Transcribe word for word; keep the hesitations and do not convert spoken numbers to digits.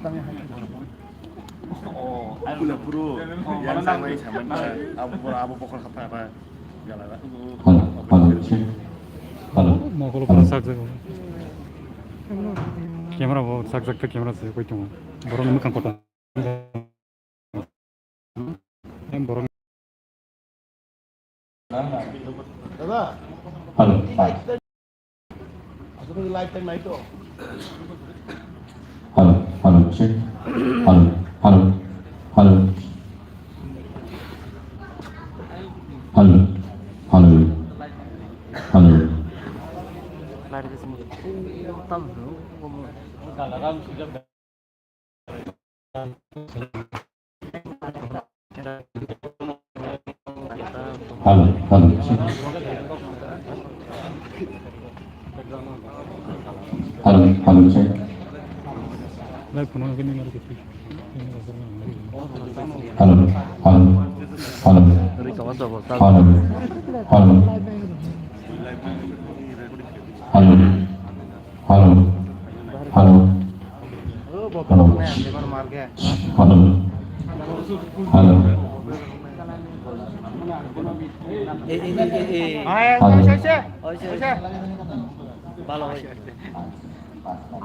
Pula puro yang sama yang sama apa apa pokok apa apa. Hello, hello, check. Hello. Mokolo pura sak jak. Camera bo sak jak, camera se koi tongo. Borok ni mwkhang kotor. Em borok. Hello. Hello, hello, check. Hello, hello, hello. Hello, hello, hello. Hello, hello, check. Hello, hello, check. Hello, hello, hello, hello, hello, hello, hello, hello, hello, hello, hello. Hello.